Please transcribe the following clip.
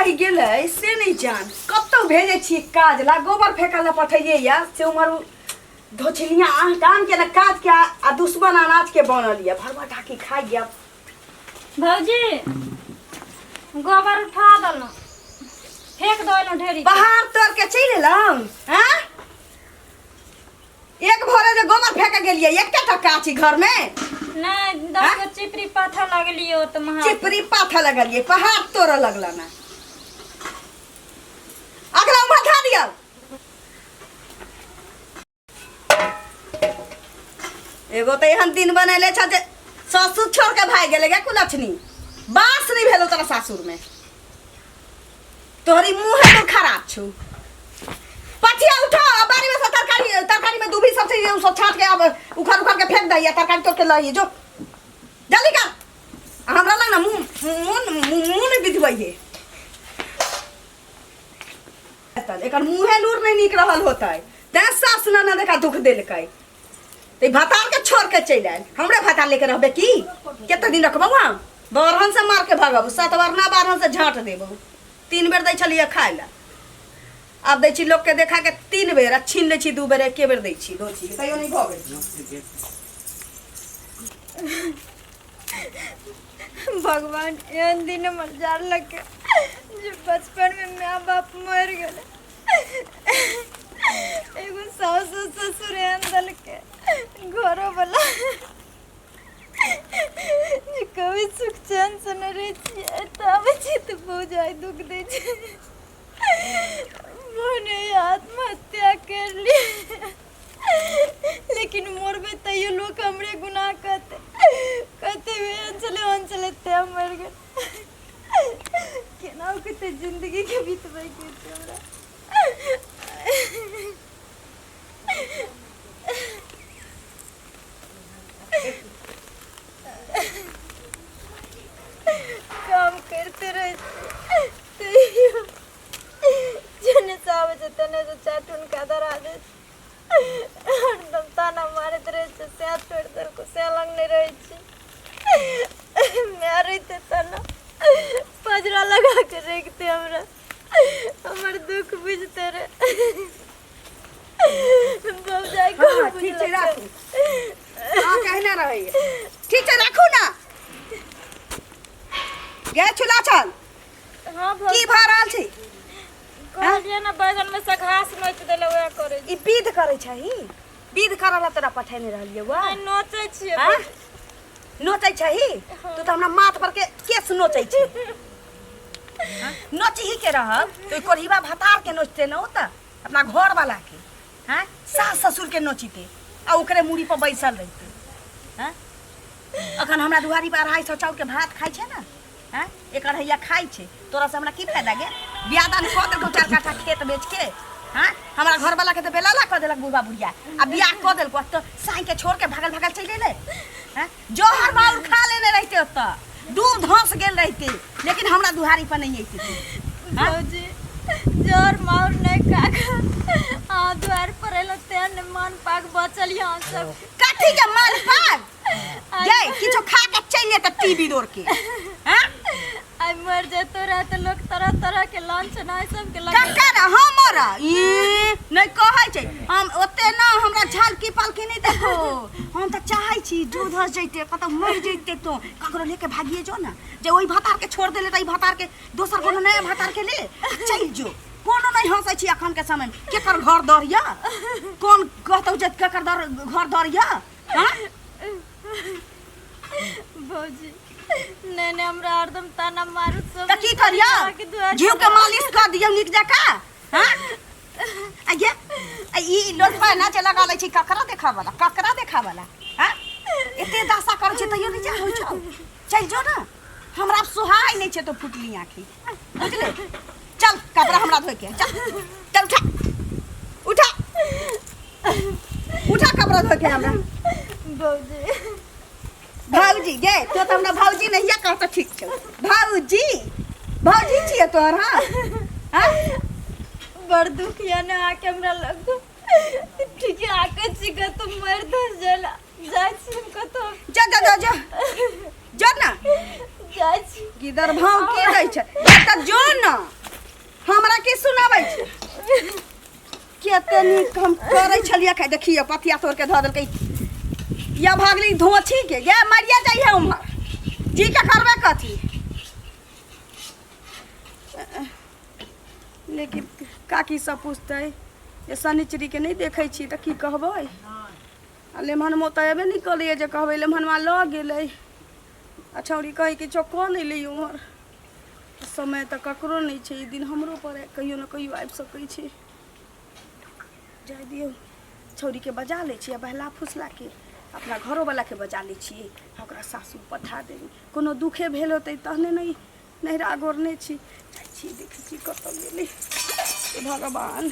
रहि गेलै से नहि जान। कतौ भेजै छियै काज ला, गोबर फेंकै ला पठैयै या से उम्हर धोछनिया आह काम के ना काज के आ दुश्मन अनाज के बनल या भरवा ढाकी खाइ या। भौजी गोबर उठा देलहुँ, फेंक देलहुँ ढेरी। पहाड़ तोड़ के चलि एलहुँ हैं? एक भोरे जे गोबर फेंके गेलियै एकटा टक्का छी घर में। नहीं, 10 गो चिपरी पाथा लगलियो तऽ महा चिपरी पाथा लगलियै, पहाड़ तोड़ऽ लगल ना। अगला उम्हर धऽ दियौ। एगो तऽ एहन दिन बनेले छ जे ससुर छोड़ के भागि गेलै गे कुलक्षणी। बास नहि भेलो तोरा सासुर में, तोहरी मुँह है तो खराब छौ। पथिया उठा आ बाड़ी में से तरकारी, तरकारी में दूभी सब छै, सब छाट के अब उखड़ उखड़ के फेंक दही आ तरकारी तोड़ के लही जो जल्दी कर। आ हमरा लग ना मुँह मुँह मुँह नहीं बिधबै है, एकर मुँहे लूर नहीं निक रहल होतै तैं सास ननद एकरा दुख देलकै। तऽ भतार के छोड़ के चलि आयल। हमरे भतार लेके रहबे की कते दिन रखबौ? हम बरहन से मार के भगबौ, सतवरना बारहन से झाँट देबौ। 3 बेर दै छलियै खाय लए, आब दै छी लोक के देखा के 3 बेर आ छीन लै छी 2 बेर, एके बेर दै छी दोची तैयो नहि भऽ गेल। भगवान एहन दिन हमर जारलक जे बचपन में माय बाप मरि गेलै, एगो सास ससुर एहन देलकै घरो वाला जे कभी सुख चैन से नहि रहै छियै। एतऽ आबै छियै तऽ भौजाइ दुख दै छै। भने आत्महत्या कर ली लेकिन मरबै तैयो लोक हमरे गुनाह कहतै, कहतै एहन छलै ओहन छलै तैं मरि गेल। केना कते जिंदगी के बितबै के छै हमरा। काम करते रहै छियै तैयो जेने से आबै छै तेने से चारि टुनका धरा दै छै, हरदम ताना मारैत रहै छै। सएह छोड़ि देलको, सएह लग नहि रहै छी। माय रहितै तऽ ने पजरा लगा के रखितै हमरा, हमर दुख बुझतै रे भौजाइ। हाँ, ठीक छै, राखू। अहाँ कहने रहैए, ठीक छै, राखू ने। गे चूल्हा चल। हाँ। की भऽ रहल छै? कहलियै ने बैगन में से घास नोचि देले, वएह करै ई विध करै छही? विध करऽ ला तोरा पठेने रहलियै वा? छी नोचै छियै। आँ? नोचै छही तू तऽ हमरा माथ पर के केस नोचै छै। नोचही के रहब तो कोढ़ीबा भतार के नोचते न ओतऽ अपना घर वाला के, हैं, सास ससुर के नोचिते आ ओकरे मूड़ी पर बैसल रहिते। हैं, अखन हमरा दुआरी पर 250 चाउर के भात खाइ छै ने, हैं, एकर हैया खाइ छै। तोरा से हमरा की फायदा गे? बियाह दान कऽ देलकौ 4 काठा खेत बेच के। हाँ, हमरा घर वाला के तऽ बेलाला कऽ देलक बुढ़बा बुढ़िया आ बियाह कऽ देलकौ तऽ साई के छोड़ के भागल भागल चलि एलै। हैं, जहर माउर खा लेने रहिते, ओतऽ डूब धंस गेल रहिते, लेकिन हमरा दुहारी पर नहीं अइते तू। हाँ? भौजी जर माउर नहीं काका, आ द्वार पर एलो तें ने मान पाक बचल यहाँ सब। कथी के मान पाक गे? किछो खा के चलि जेतै टीवी दौड़ के। हैं, आई मर जेतो रह तऽ लोग तरह तरह के लांछन सबके लगे। ककर? हमर ई नहि कहै छै हम ओते ना, हमरा झालकी पालकी नहि देखो। हम तऽ चाहै छी डूब धस जैते, कतौ मरि जैते। तो ककरो लेके भागिए जो ने, जे ओहि भतार के छोड़ देले तऽ ई भतार के दोसर कोनो नया भतार के ले आ चलि जो। कोनो नहि हंसै छी अखन के समय में। केकर घर दर यऽ? कोन कहतौ जे केकर दर घर दर यऽ? हाँ? भौजी नहीं नहीं, हमरा हरदम ताना मारू सब। तऽ की करियौ? अहाँके दुआर घिउ के मालिश कऽ दियौ नीक जकाँ। हाँ, आ ये आ ई लोटबा ना जे लगा लै छी, ककरा देखावला, ककरा देखावला? हाँ, एते दशा करै छै तैयो नहि जा होइ छौ। चलि जो ने, हमरा आब सोहाय नहि छै तो फुटली आँखि, बुझले? चल, कपड़ा हमरा धोइ के चल, चल उठा उठा उठा, कपड़ा धोइ के हमरा। भौजी। भौजी गे, तो तऽ हमरा भौजी नहिया कह तऽ ठीक छौ। भौजी भौजी छियै तोहर? हाँ हाँ, बड़ दुख या ने आके हमरा लग। ठीक है, आके छी कतौ मरि धस जाला जाइ छी हम कतौ। जा जा जा जा जा ना। जाइ छी। गिदर भाव की दै छै तऽ जो न, हमरा की सुनाबै छै? कते नीक हम करै छलियै खाइ। देखियौ, पथिया तोड़ के धऽ देलकै। या भागली धोछी के गे, मरिया जाइ है उम्हर जी के करबै कथी? लेकिन काकी सब पुछतै जे शनिचरी के नहि देखै छी, तऽ की कहबै? आ लेमहनमो तऽ अयबे नहि करैए जे कहबै लेमहनमा लऽ गेलै। आ छौड़ी कहै कि चौको नहि लै उम्हर। समय तऽ ककरो नहि छै, ई दिन हमरो पर कहियो ने कहियो आबि सकै छै। जाय दियौ, छौड़ीके बजा लै छी आ बहला फुसलाके अपना घरोवलाके बजा लै छियै आ ओकरा सासुर पठा देबै। कोनो दुखे भेल होतै तहने ने नैहरा गोरने छी। जाइ छी, देखै छी कतऽ गेलै। हे भगवान!